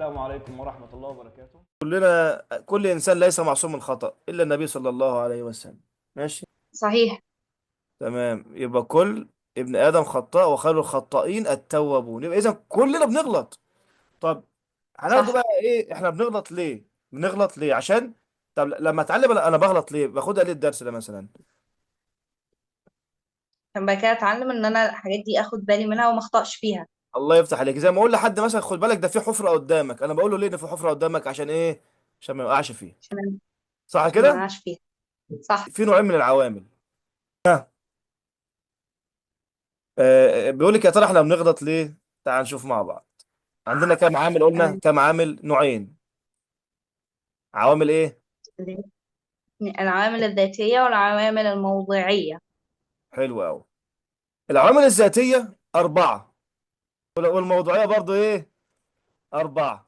السلام عليكم ورحمة الله وبركاته. كلنا، كل إنسان ليس معصوم من الخطأ إلا النبي صلى الله عليه وسلم. ماشي. صحيح. تمام، يبقى كل ابن آدم خطاء وخير الخطائين التوابون، يبقى إذا كلنا بنغلط. طب هناخده صح. بقى إيه إحنا بنغلط ليه؟ بنغلط ليه عشان، طب لما أتعلم أنا بغلط ليه؟ باخدها ليه الدرس ده مثلا؟ عشان بعد كده اتعلم ان انا الحاجات دي اخد بالي منها وما اخطاش فيها. الله يفتح عليك. زي ما اقول لحد مثلا خد بالك ده في حفرة قدامك، انا بقول له ليه ده في حفرة قدامك؟ عشان ايه؟ عشان ما يوقعش فيها. عشان صح عشان ما كده؟ اقعش فيها. صح. في نوعين من العوامل. بيقول لك يا ترى احنا بنغلط ليه؟ تعال نشوف مع بعض. عندنا كام عامل؟ قلنا تمام. كام عامل؟ نوعين. عوامل ايه؟ العوامل الذاتية والعوامل الموضعية. حلو قوي. العوامل الذاتية أربعة، والموضوعية برضو ايه؟ أربعة.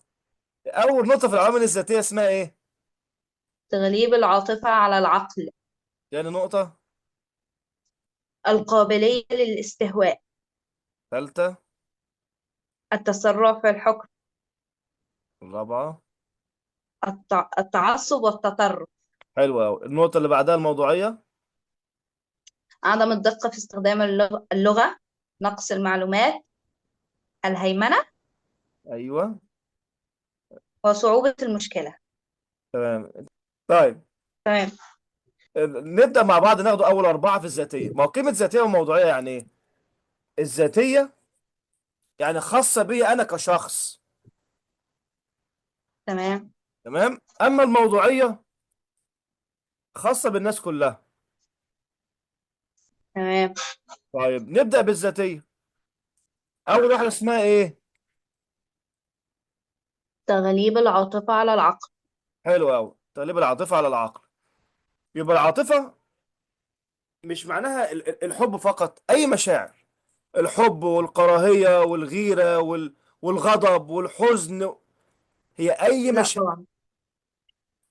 أول نقطة في العوامل الذاتية اسمها ايه؟ تغليب العاطفة على العقل. تاني نقطة. القابلية للاستهواء. ثالثة. التسرع في الحكم. الرابعة. التعصب والتطرف. حلو قوي. النقطة اللي بعدها الموضوعية. عدم الدقة في استخدام اللغة. نقص المعلومات. الهيمنة. ايوه. وصعوبة المشكلة. تمام. طيب تمام. نبدأ مع بعض، ناخد أول أربعة في الذاتية. ما هو قيمة ذاتية وموضوعية يعني إيه؟ الذاتية يعني خاصة بي أنا كشخص. تمام. تمام. أما الموضوعية خاصة بالناس كلها. تمام. طيب نبدأ بالذاتية. أول واحدة اسمها إيه؟ تغليب العاطفة على العقل. حلو أوي، تقليب العاطفة على العقل. يبقى العاطفة مش معناها الحب فقط، أي مشاعر، الحب والكراهية والغيرة والغضب والحزن، هي أي لا مشاعر. طبعا.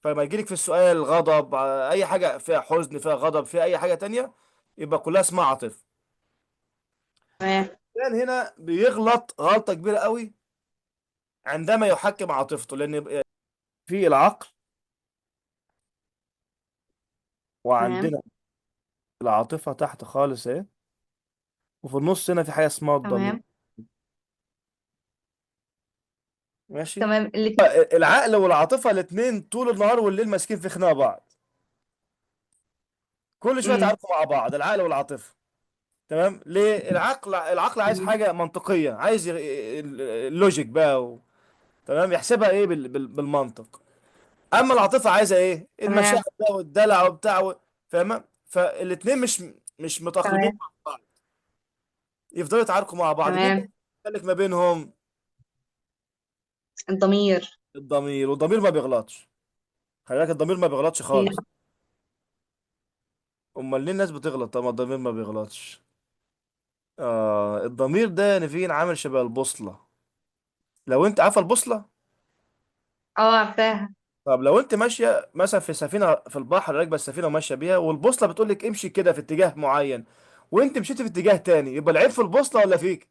فلما يجيلك في السؤال غضب، اي حاجة فيها حزن، فيها غضب، فيها اي حاجة تانية، يبقى كلها اسمها عاطفه. تمام. الانسان هنا بيغلط غلطه كبيرة قوي عندما يحكم عاطفته، لان يبقى في العقل تمام. وعندنا العاطفة تحت خالص اهي، وفي النص هنا في حاجة اسمها الضمير. تمام. ماشي. تمام الاتنين. العقل والعاطفة الاثنين طول النهار والليل ماسكين في خناقه بعض، كل شوية امم. يتعاركوا مع بعض، العقل والعاطفه. تمام. ليه؟ العقل عايز حاجة منطقيه، عايز ال logic بقى تمام، يحسبها ايه بالمنطق. اما العاطفة عايزه ايه؟ تمام. المشاعر بقى والدلع وبتاع فاهمه؟ فالاتنين مش متأقلمين تمام. مع بعض، يفضلوا يتعاركوا مع بعض. مين بقى تمام. اللي يسلك ما بينهم؟ الضمير. الضمير. والضمير ما بيغلطش، خلي بالك، الضمير ما بيغلطش اكيد. خالص. امال ليه الناس بتغلط؟ طب ما الضمير ما بيغلطش. آه، الضمير ده يا نيفين عامل شبه البوصلة. لو انت عارفه البوصلة، اه، عارفاها. طب لو انت ماشية مثلا في سفينة في البحر، راكبه السفينة وماشية بيها، والبوصله بتقول لك امشي كده في اتجاه معين، وانت مشيتي في اتجاه تاني، يبقى العيب في البوصلة ولا فيك؟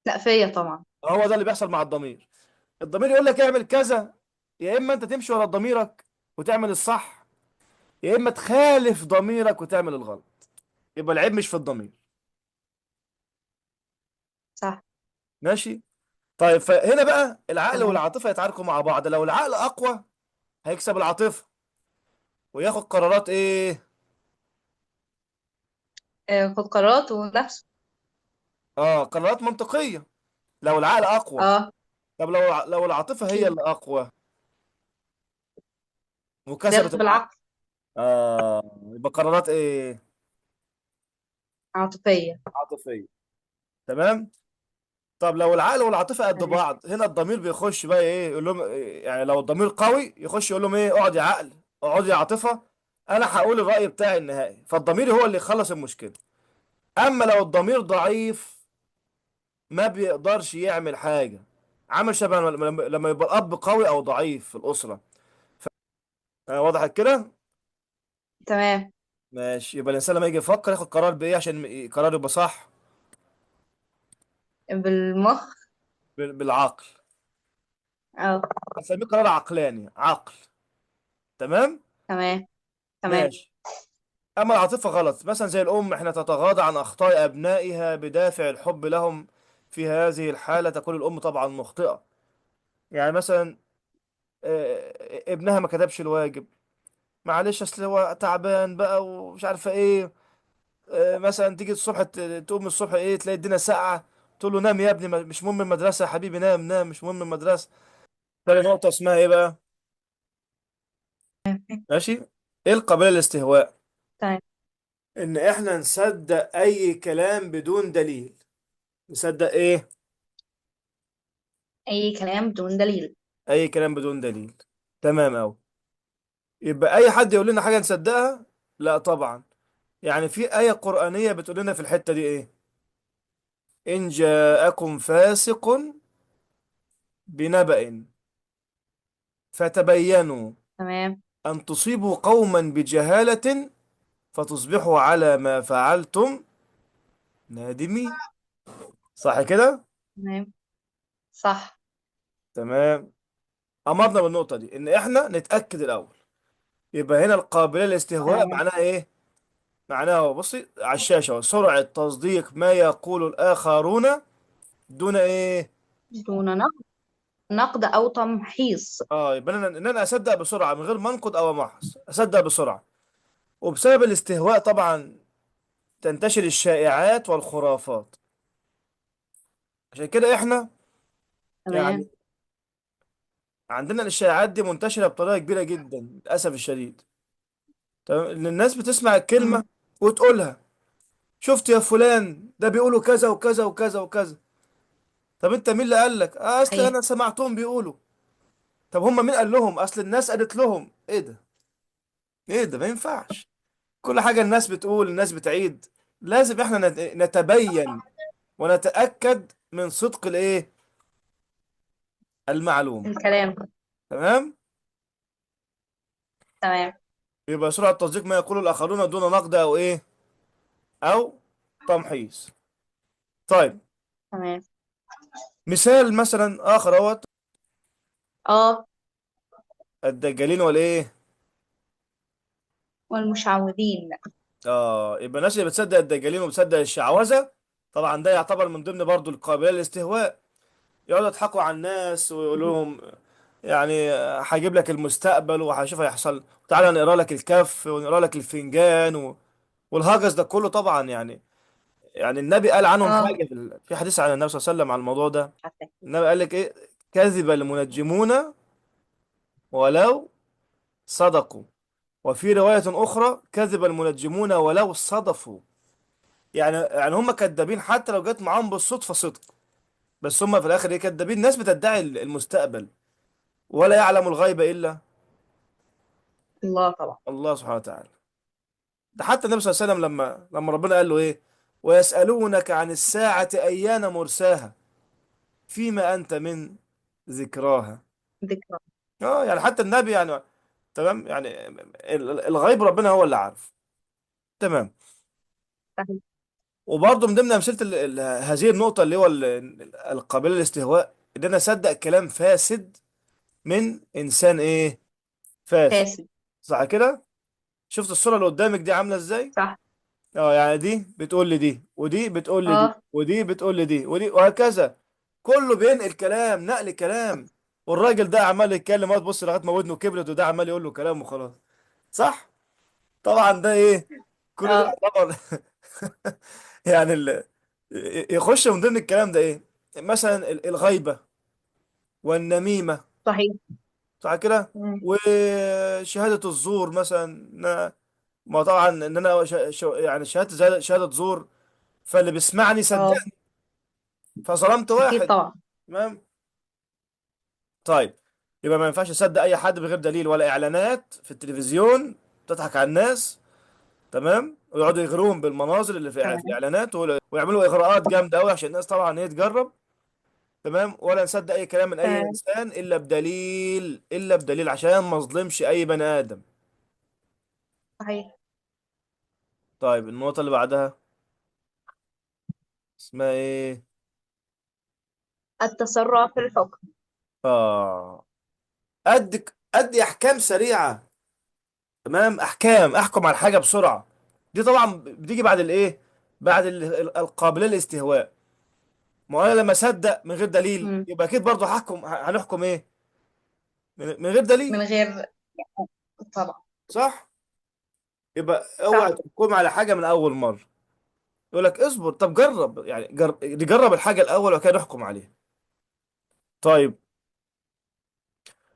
لا، فيا طبعا. هو ده اللي بيحصل مع الضمير. الضمير يقول لك اعمل كذا، يا اما انت تمشي ورا ضميرك وتعمل الصح، يا اما تخالف ضميرك وتعمل الغلط. يبقى العيب مش في الضمير. صح. ماشي. طيب فهنا بقى العقل تمام. والعاطفة يتعاركوا مع بعض. لو العقل اقوى هيكسب العاطفة وياخد قرارات ايه؟ خد قرارات ونفسه. اه، قرارات منطقيه، لو العقل اقوى. اه. طب لو العاطفة هي اكيد. اللي أقوى وكسبت بياخد العقل، بالعقل. آه، يبقى قرارات إيه؟ عاطفية. عاطفية. تمام. طب لو العقل والعاطفة قد تمام. بعض، هنا الضمير بيخش بقى إيه، يقول لهم إيه؟ يعني لو الضمير قوي يخش يقول لهم إيه؟ اقعد يا عقل، اقعد يا عاطفة، أنا هقول الرأي بتاعي النهائي. فالضمير هو اللي يخلص المشكلة. أما لو الضمير ضعيف ما بيقدرش يعمل حاجة. عامل شبه لما يبقى الأب قوي أو ضعيف في الأسرة. وضحت كده؟ تمام. ماشي. يبقى الانسان لما يجي يفكر ياخد قرار بايه عشان قراره يبقى صح؟ بالمخ. بالعقل. اه. هنسميه قرار عقلاني، عقل. تمام. تمام. تمام. ماشي. اما العاطفة غلط، مثلا زي الام احنا تتغاضى عن اخطاء ابنائها بدافع الحب لهم، في هذه الحالة تكون الام طبعا مخطئه. يعني مثلا ابنها ما كتبش الواجب، معلش اصل هو تعبان بقى ومش عارفه ايه. مثلا تيجي الصبح تقوم الصبح ايه تلاقي الدنيا ساقعه، تقول له نام يا ابني، مش مهم المدرسة يا حبيبي، نام نام مش مهم المدرسه. تاني نقطة اسمها ايه بقى؟ ماشي. ايه القابلية للاستهواء؟ تمام. ان احنا نصدق اي كلام بدون دليل. نصدق ايه؟ اي كلام بدون دليل. اي كلام بدون دليل. تمام اوي. يبقى اي حد يقول لنا حاجة نصدقها؟ لا طبعا. يعني في آية قرآنية بتقول لنا في الحتة دي ايه؟ إن جاءكم فاسق بنبأ فتبينوا تمام. أن تصيبوا قوما بجهالة فتصبحوا على ما فعلتم نادمين. صح كده؟ تمام. صح. تمام. أمرنا بالنقطة دي إن إحنا نتأكد الأول. يبقى هنا القابلية للاستهواء تمام. معناها إيه؟ معناها هو بصي على الشاشة أهو، سرعة تصديق ما يقول الآخرون دون إيه؟ دون نقد، نقد او تمحيص. آه، يبقى إن أنا أصدق بسرعة من غير ما أنقد أو أمحص، أصدق بسرعة. وبسبب الاستهواء طبعا تنتشر الشائعات والخرافات. عشان كده احنا يعني تمام. عندنا الشائعات دي منتشرة بطريقة كبيرة جدا للأسف الشديد. تمام، إن الناس بتسمع الكلمة مم. وتقولها، شفت يا فلان ده بيقولوا كذا وكذا وكذا وكذا. طب انت مين اللي قال لك؟ آه اصل صحيح. انا سمعتهم بيقولوا. طب هم مين قال لهم؟ اصل الناس قالت لهم. ايه ده؟ ايه ده؟ ما ينفعش كل حاجة الناس بتقول الناس بتعيد. لازم احنا نتبين ونتأكد من صدق الايه؟ المعلومة. الكلام. تمام. تمام. يبقى سرعة تصديق ما يقوله الآخرون دون نقد أو إيه؟ أو تمحيص. طيب، تمام. مثال مثلا آخر أهوت، اه. الدجالين والإيه؟ والمشعوذين. آه، يبقى الناس اللي بتصدق الدجالين وبتصدق الشعوذة، طبعا ده يعتبر من ضمن برضو القابلية للاستهواء. يقعدوا يضحكوا على الناس ويقولوا لهم يعني هجيب لك المستقبل وهشوف هيحصل، تعالى نقرا لك الكف ونقرا لك الفنجان والهجس ده كله طبعا. يعني يعني النبي قال عنهم اه. حاجة في في حديث عن النبي صلى الله عليه وسلم عن الموضوع ده. عارفة. النبي قال لك ايه؟ كذب المنجمون ولو صدقوا، وفي رواية أخرى كذب المنجمون ولو صدفوا. يعني هم كذابين حتى لو جت معاهم بالصدفة صدق، بس هم في الآخر ايه؟ كذابين. ناس بتدعي المستقبل، ولا يعلم الغيب إلا الله طبعا. الله سبحانه وتعالى. ده حتى النبي صلى الله عليه وسلم لما ربنا قال له ايه؟ ويسألونك عن الساعة أيان مرساها فيما أنت من ذكراها. ذكرى. اه يعني حتى النبي يعني، تمام، يعني الغيب ربنا هو اللي عارف. تمام. صحيح. وبرضه من ضمن امثلة هذه النقطة اللي هو القابلة للاستهواء، ان انا اصدق كلام فاسد من انسان ايه؟ فاسد. فاسد. صح كده؟ شفت الصورة اللي قدامك دي عامله ازاي؟ صح. اه، يعني دي بتقول لي دي، ودي بتقول لي دي، اه. ودي بتقول لي دي، ودي، وهكذا. كله بينقل كلام، نقل كلام. والراجل ده عمال يتكلم اهو، تبص لغاية ما ودنه كبرت، وده عمال يقول له كلام وخلاص. صح؟ طبعا ده ايه كل ده اه. طبعا. يعني يخش من ضمن الكلام ده ايه؟ مثلا الغيبة والنميمة. صحيح. صح كده؟ مم. وشهادة الزور مثلا، ما طبعا ان انا يعني شهادة شهادة زور، فاللي بيسمعني اه. صدقني، فظلمت اكيد واحد. طبعا. تمام. طيب، يبقى ما ينفعش اصدق اي حد بغير دليل، ولا اعلانات في التلفزيون تضحك على الناس. تمام، ويقعدوا يغروهم بالمناظر اللي في تمام. الاعلانات، ويعملوا اغراءات جامدة قوي عشان الناس طبعا ايه؟ تجرب. تمام. ولا نصدق اي كلام من اي تمام. انسان الا بدليل، الا بدليل، عشان ما اظلمش اي بني ادم. صحيح. طيب النقطة اللي بعدها اسمها ايه؟ التسرع في الحكم. اه، ادي احكام سريعة. تمام، احكام، احكم على الحاجة بسرعة. دي طبعا بتيجي بعد الايه؟ بعد القابلية للاستهواء. ما هو انا لما اصدق من غير دليل مم. يبقى اكيد برضه هحكم، هنحكم ايه؟ من غير من دليل. غير، طبعا. صح؟ يبقى اوعى صح. تحكم على حاجة من اول مرة. يقول لك اصبر، طب جرب، يعني نجرب الحاجة الاول وكده نحكم عليها. طيب،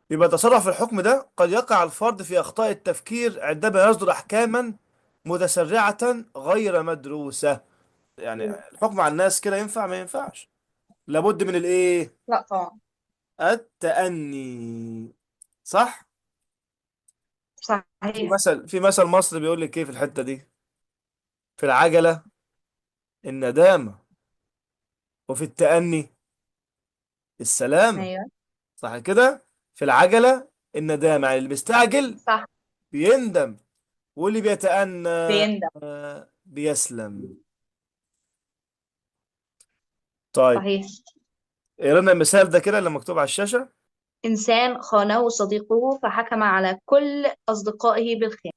يبقى تصرف في الحكم ده قد يقع الفرد في اخطاء التفكير عندما يصدر احكاما متسرعه غير مدروسة. يعني الحكم على الناس كده ينفع؟ ما ينفعش. لابد من الايه؟ لا طبعا. التأني. صح؟ في صحيح. مثل في مثل مصري بيقول لك ايه في الحتة دي؟ في العجلة الندامة، وفي التأني السلامة. ايوه. صح كده؟ في العجلة الندامة، يعني اللي بيستعجل صح. بيندم، واللي بيتأنى بيندم. بيسلم. طيب، صحيح. قرينا المثال ده كده اللي مكتوب على الشاشة. إنسان خانه صديقه فحكم على كل أصدقائه بالخيانة.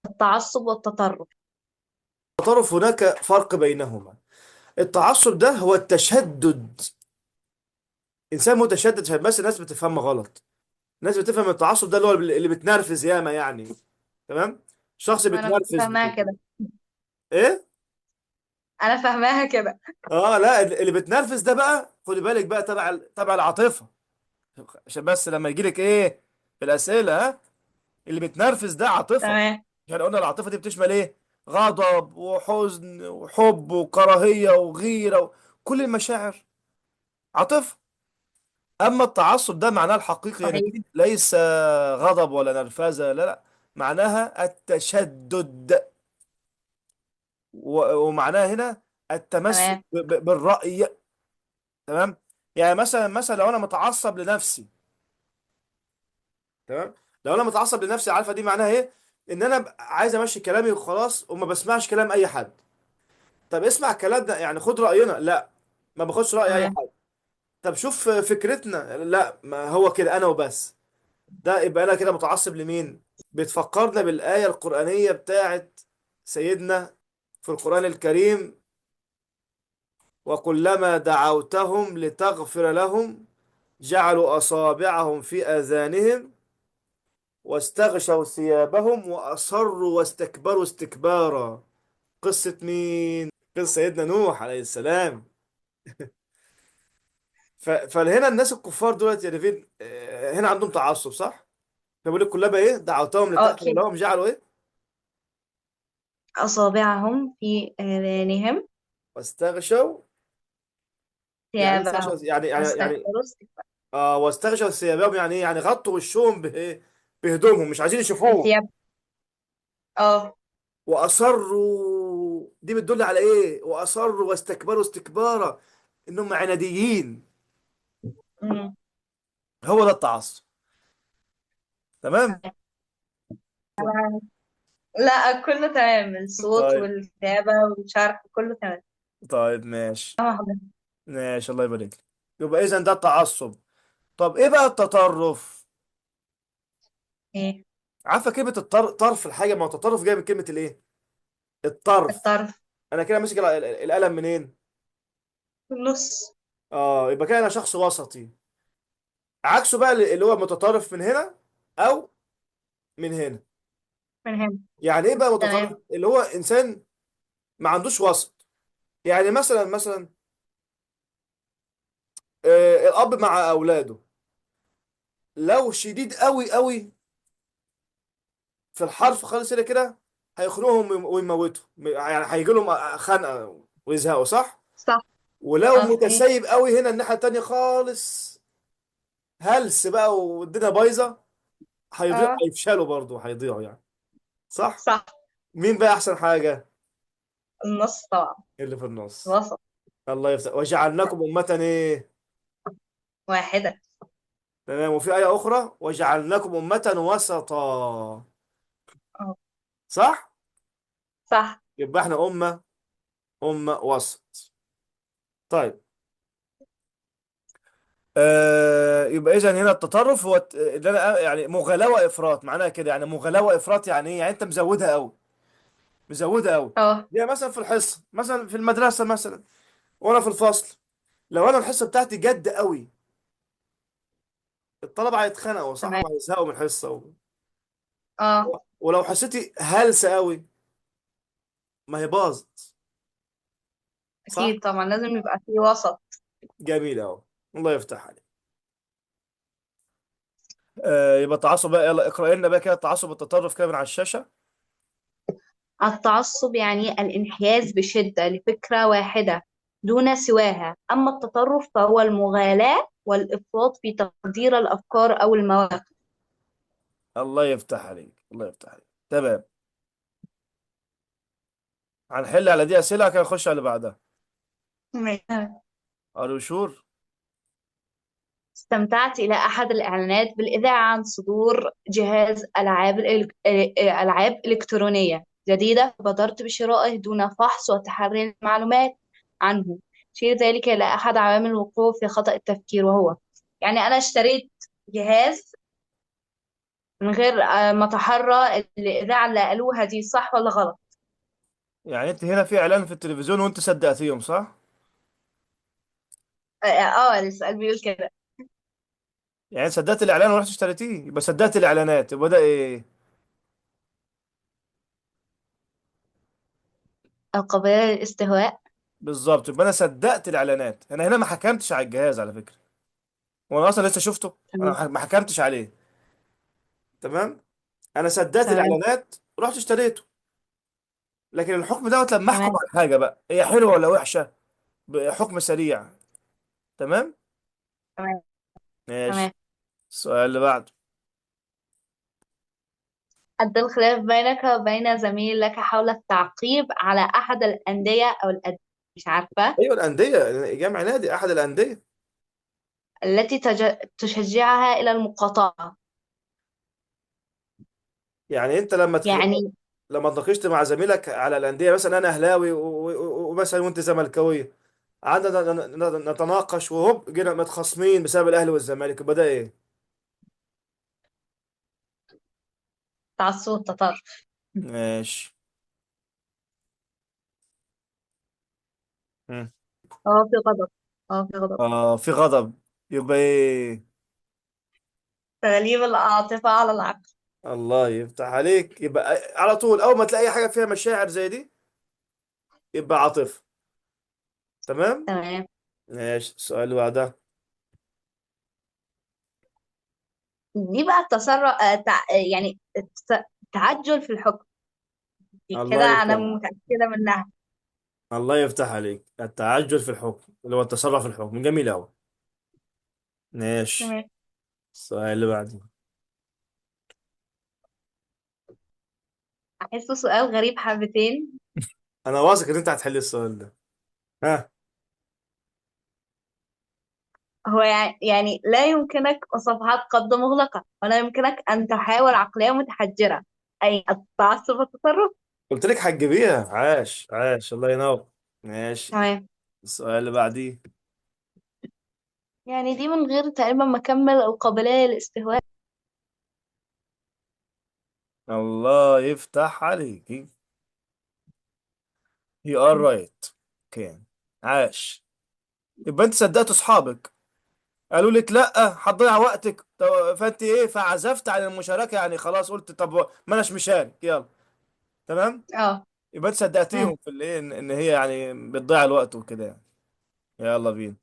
التعصب والتطرف. التطرف هناك فرق بينهما. التعصب ده هو التشدد، إنسان متشدد، عشان بس الناس بتفهمها غلط. الناس بتفهم التعصب ده اللي هو اللي بتنرفز ياما يعني. تمام؟ شخص ما أنا كنت بتنرفز فاهماها كده. ايه؟ أنا فاهماها كده. اه لا، اللي بتنرفز ده بقى خدي بالك بقى تبع تبع العاطفة. عشان بس لما يجيلك ايه في الأسئلة، ها، اللي بتنرفز ده عاطفة. تمام. يعني قلنا العاطفة دي بتشمل ايه؟ غضب وحزن وحب وكراهية وغيرة، كل المشاعر عاطفة. اما التعصب ده معناه الحقيقي يعني صحيح. ليس غضب ولا نرفزة، لا لا، معناها التشدد، ومعناها هنا التمسك تمام. بالرأي. تمام؟ يعني مثلا لو انا متعصب لنفسي، تمام، لو انا متعصب لنفسي، عارفه دي معناها ايه؟ ان انا عايز امشي كلامي وخلاص، وما بسمعش كلام اي حد. طب اسمع كلامنا يعني، خد رأينا، لا، ما باخدش رأي اي تمام. حد. طب شوف فكرتنا، لا، ما هو كده انا وبس. ده يبقى انا كده متعصب لمين؟ بتفكرنا بالآية القرآنية بتاعت سيدنا في القرآن الكريم: وكلما دعوتهم لتغفر لهم جعلوا أصابعهم في آذانهم واستغشوا ثيابهم وأصروا واستكبروا استكبارا. قصة مين؟ قصة سيدنا نوح عليه السلام. فهنا الناس الكفار دولت يا نيفين، هنا عندهم تعصب، صح؟ فبيقول لك كلما ايه دعوتهم اه لتغفر أكيد. لهم جعلوا ايه؟ أصابعهم في آذانهم. واستغشوا. يعني ايه ثيابهم. استغشوا؟ يعني يعني يعني واستكبروا استكبارا. اه، واستغشوا ثيابهم يعني ايه؟ يعني غطوا وشهم بايه؟ بهدومهم، مش عايزين يشوفوه. الثياب. اه. واصروا، دي بتدل على ايه؟ واصروا واستكبروا استكبارا، انهم عناديين. أمم. هو ده التعصب. تمام؟ تمام. لا، كله تمام، الصوت طيب، والكتابة والشرح كله تمام. طيب ماشي. تمام يا حضرتك. ماشي، الله يبارك لك. يبقى اذا ده التعصب. طب ايه بقى التطرف؟ ايه؟ عارفه كلمة طرف الحاجه؟ ما هو التطرف جاي من كلمة الايه؟ الطرف. الطرف. انا كده ماسك القلم منين؟ في النص. اه، يبقى كده انا شخص وسطي. عكسه بقى اللي هو متطرف من هنا او من هنا. من هنا. يعني ايه بقى تمام. متطرف؟ اللي هو انسان ما عندوش وسط. يعني مثلا الاب مع اولاده لو شديد قوي قوي في الحرف خالص كده كده هيخنقهم ويموتهم، يعني هيجي لهم خنقه ويزهقوا، صح؟ صح. ولو اه صحيح. متسيب قوي هنا الناحية التانية خالص، هلس بقى والدنيا بايظة، هيضيع، اه. هيفشلوا برضه، هيضيعوا يعني. صح؟ صح. مين بقى احسن حاجة؟ النص طبعا. اللي في النص. الوسط. الله يفتح. وجعلناكم أمة ايه؟ واحدة. تمام. وفي آية أخرى: وجعلناكم أمة وسطا. اه. صح؟ صح. يبقى احنا أمة وسط. طيب، يبقى اذا هنا التطرف هو اللي انا يعني مغالاة وافراط، معناها كده يعني مغالاة وافراط، يعني ايه؟ يعني انت مزودها قوي، مزودها قوي. اه. زي مثلا في الحصه، مثلا في المدرسة مثلا، وانا في الفصل، لو انا الحصة بتاعتي جد قوي، الطلبة هيتخانقوا، صح؟ تمام. وهيزهقوا من الحصة اه. ولو حصتي هلسه قوي، ما هي باظت. صح. اكيد طبعا، لازم يبقى في وسط. جميل اهو، الله يفتح عليك. يبقى التعصب بقى، يلا اقرأ لنا بقى كده التعصب والتطرف كده من على الشاشه. التعصب يعني الانحياز بشدة لفكرة واحدة دون سواها، أما التطرف فهو المغالاة والإفراط في تقدير الأفكار أو المواقف. الله يفتح عليك، الله يفتح عليك، تمام. هنحل على دي اسئلة كده، نخش على اللي بعدها. ماشي. are you sure؟ استمتعت إلى أحد الإعلانات بالإذاعة عن صدور جهاز ألعاب ألعاب إلكترونية جديدة، فبادرت بشرائه دون فحص وتحري المعلومات عنه. شير ذلك إلى أحد عوامل الوقوع في خطأ التفكير، وهو يعني أنا اشتريت جهاز من غير ما أتحرى الإذاعة اللي قالوها دي صح ولا غلط. يعني انت هنا في اعلان في التلفزيون وانت صدقتيهم، صح؟ اه، السؤال بيقول كده. يعني صدقت الاعلان ورحت اشتريتيه، يبقى صدقت الاعلانات، يبقى ده ايه؟ القابلة للاستهواء. بالظبط، يبقى انا صدقت الاعلانات. انا هنا ما حكمتش على الجهاز على فكره، وانا اصلا لسه شفته، تمام. انا ما حكمتش عليه. تمام. انا صدقت تمام. الاعلانات، رحت اشتريته. لكن الحكم دوت لما احكم تمام. على حاجة بقى، هي حلوة ولا وحشه، بحكم سريع. تمام. تمام. ماشي. تمام. السؤال اللي بعده. أدى الخلاف بينك وبين زميل لك حول التعقيب على أحد الأندية أو الأندية، مش عارفة، ايوه الانديه، جامع نادي احد الانديه. التي تشجعها إلى المقاطعة. يعني انت يعني لما اتناقشت مع زميلك على الانديه، مثلا انا اهلاوي ومثلا وانت زملكاويه، قعدنا نتناقش، وهوب جينا متخاصمين بسبب الاهلي والزمالك، يبقى ده ايه؟ تعصب التطرف. ماشي. مم. اه، في غضب. اه، في غضب. اه في غضب، يبقى ايه؟ تغليب العاطفة على العقل. الله يفتح عليك. يبقى على طول اول ما تلاقي اي حاجة فيها مشاعر زي دي، يبقى عاطفه. تمام. تمام. ماشي، السؤال اللي بعدها. دي بقى التسرع، يعني التعجل في الحكم. دي الله كده أنا يفتح، متأكدة منها. الله يفتح عليك. التعجل في الحكم اللي هو التسرع في الحكم، جميل أوي. ماشي. تمام. السؤال اللي بعده. أحسه سؤال غريب حبتين. انا واثق ان انت هتحل السؤال ده. ها. هو يعني لا يمكنك صفحات قبض مغلقة، ولا يمكنك أن تحاول عقلية متحجرة، أي التعصب التطرف. قلت لك هتجيبيها، عاش عاش، الله ينور. ماشي. تمام. السؤال اللي بعديه. يعني دي من غير تقريبا ما أكمل، القابلية للاستهواء. الله يفتح عليك، you are right. okay، عاش. يبقى انت صدقت اصحابك، قالوا لك لا هتضيع وقتك، طب فانت ايه، فعزفت عن المشاركه، يعني خلاص قلت طب ما اناش مشارك، يلا. تمام. اه. يبقى انت تمام. صدقتيهم في الايه، ان إن هي يعني بتضيع الوقت وكده يعني. يلا بينا.